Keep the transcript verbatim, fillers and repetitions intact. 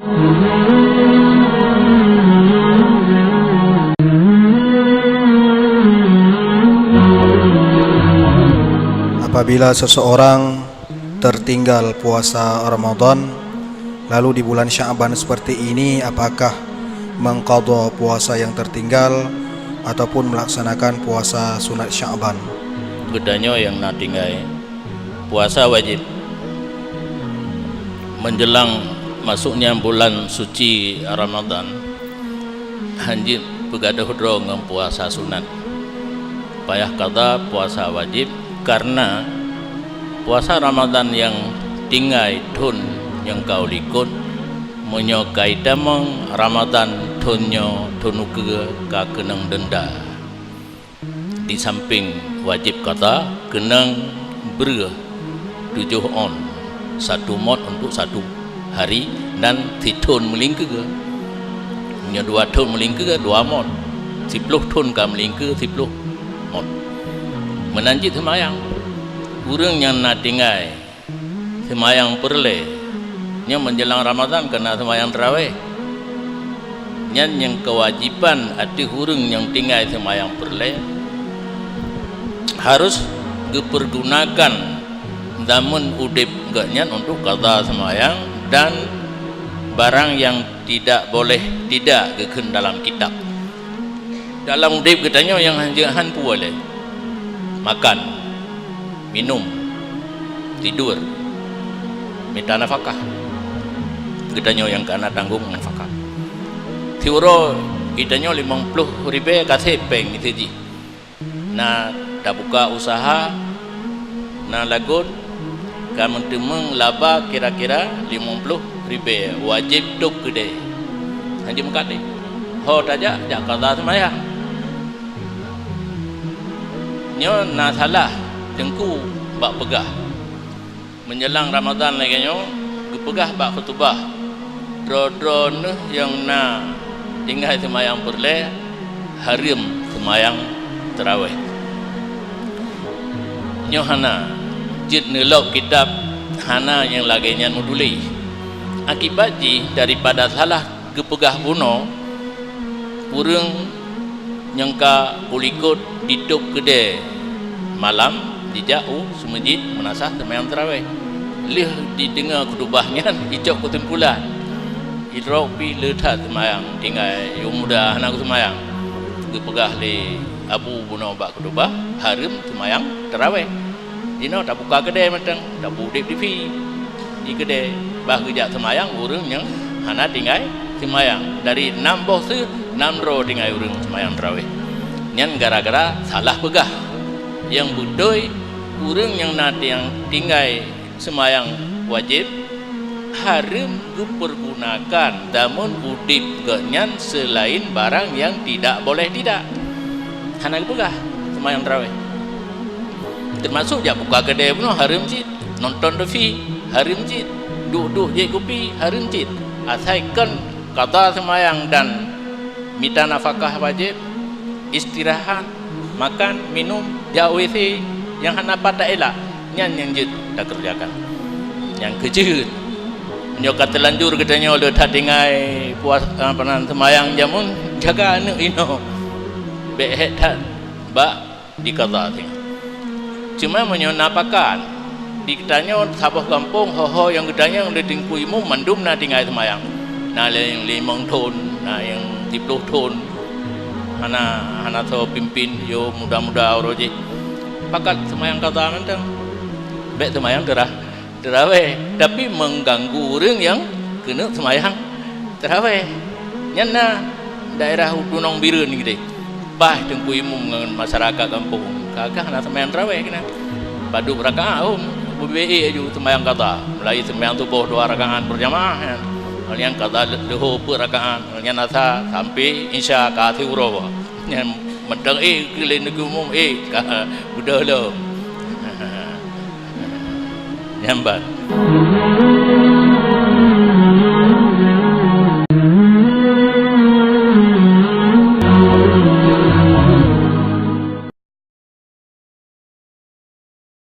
Apabila seseorang tertinggal puasa Ramadan, lalu di bulan Sya'ban seperti ini, apakah mengqadha puasa yang tertinggal ataupun melaksanakan puasa sunat Sya'ban? Geutanyoe nyang na tinggai, puasa wajéb. Menjelang masuknya bulan suci Ramadan, hanjeuet peugadôh droe ngon puasa sunat. Payah qadha puasa wajéb, karena puasa Ramadan nyang tinggai thon nyang ka u likot, meunyoe ka itamong Ramadan thon nyoe thon ukeue ka keunong deunda. Di samping wajéb qadha, keunong breueh tujoh ôn, satu mot untuk satu hari, dan sithon meulingkeue. Meunyoe dua thon meulingkeue, dua mot. Siploh thon ka meulingkeue, siploh mot. Meunan cit seumayang. Ureuëng nyang na tinggai seumayang peureulée, nyoe menjelang Ramadan ka na seumayang tarawéh. Nyan nyang keuwajéban ateueh ureuëng nyang tinggai seumayang peureulée, harus geupeurgunakan zaman udeb geuhnyan untuk qadha seumayang dan barang nyang tidak boleh tidak geukheun dalam kitab. Dalam udeb geutanyoe nyang hanjeuet han puwoe lé, makan, minum, tidur, mita nafakah. Geutanyoe nyang ka na tanggong nafakah. Siuroe geutanyoe limong ploh ribée ka sép péng miseue jih. Na tabuka useuha, na lagon, ka meuteumeung laba kira-kira limong ploh ribée, wajéb tôb keudée. Hanjeuet meukat lé. Ho tajak, jak qadha seumayang. Nyoe na salah teungku bak peugah. Meunjelang Ramadan lagée nyoe, geupeugah bak khutubah, droe-droe neuh nyang na tinggai seumayang peureulée, hareuem seumayang tarawéh. Nyoe hana, jeuet neulok kitab hana nyang lagée nyan meutuléh. Akibat jih daripada salah geupeugah bunoe, ureuëng nyang ka u likot jitôb keudée malam jijak u seumeujid meunasah seumayang tarawéh. Lheueh jideungoe khutubah nyan, jicok keusimpulan, jidroe pih le that seumayang tinggai, yôh muda hana geuseumayang. Geupeugah lé Abu bunoe bak khutubah, hareuem seumayang tarawéh. Jinoe tabuka keudée mantong, tabu udeb TV. Di keudée, bah geujak seumayang ureuëng nyang hana tinggai seumayang. Dari nam boh seuh, nam droe tinggai ureuëng seumayang tarawéh. Nyan gara-gara salah peugah. Nyang beutôi, ureuëng nyang na tiang-, tinggai seumayang wajéb, hareuem geupeurgunakan zaman udeb geuhnyan seulaén barang nyang tidak boleh tidak. Hana geupeugah seumayang tarawéh. Teumasok jak buka keudée bunoe hareuem cit, nonton TV hareuem cit, duek-duek jieb kupi hareuem cit. Asai kon qadha seumayang dan mita nafakah wajéb, istirahat, makan, minum, jak WC nyang hana pat taéla, nyan nyang jeuet takeureujakan. Nyang keujeuet, meunyoe ka teulanjur geutanyoe le that tinggai puasa, apa nan, seumayang jameun, jaga aneuëk inoe. Bék hék that bak di qadha singoh. Cuma meunyoe na pakat, di geutanyoe saboh gampông, ho-ho nyang geutanyoe lé teungku imum mandum na tinggai seumayang. Na lé nyang limong thon, na nyang siploh thon. Hana, hana soe pimpin, yo muda-muda uroe jih. Pakat seumayang qadha mantong. Bék seumayang teurah tarawéh, tapi mengganggu ureuëng nyang keuneuk seumayang tarawéh. Nyan na daerah Gunong Bireuen keudeh. Bah teungku imum ngon masyarakat gampông, ka-ka hana seumayang tarawéh keunan. Padub rakaat, oh, beubee aju seumayang qadha. Mulai seumayang suboh dua rakaat berjamaah nyan. Nyan qadha leuhô peuet rakaat, nyan asa sampai isya ka siuroe. Nyan mantong, eh, keu lé teungku imum, eh, ka beudôh lom. Nyan ban.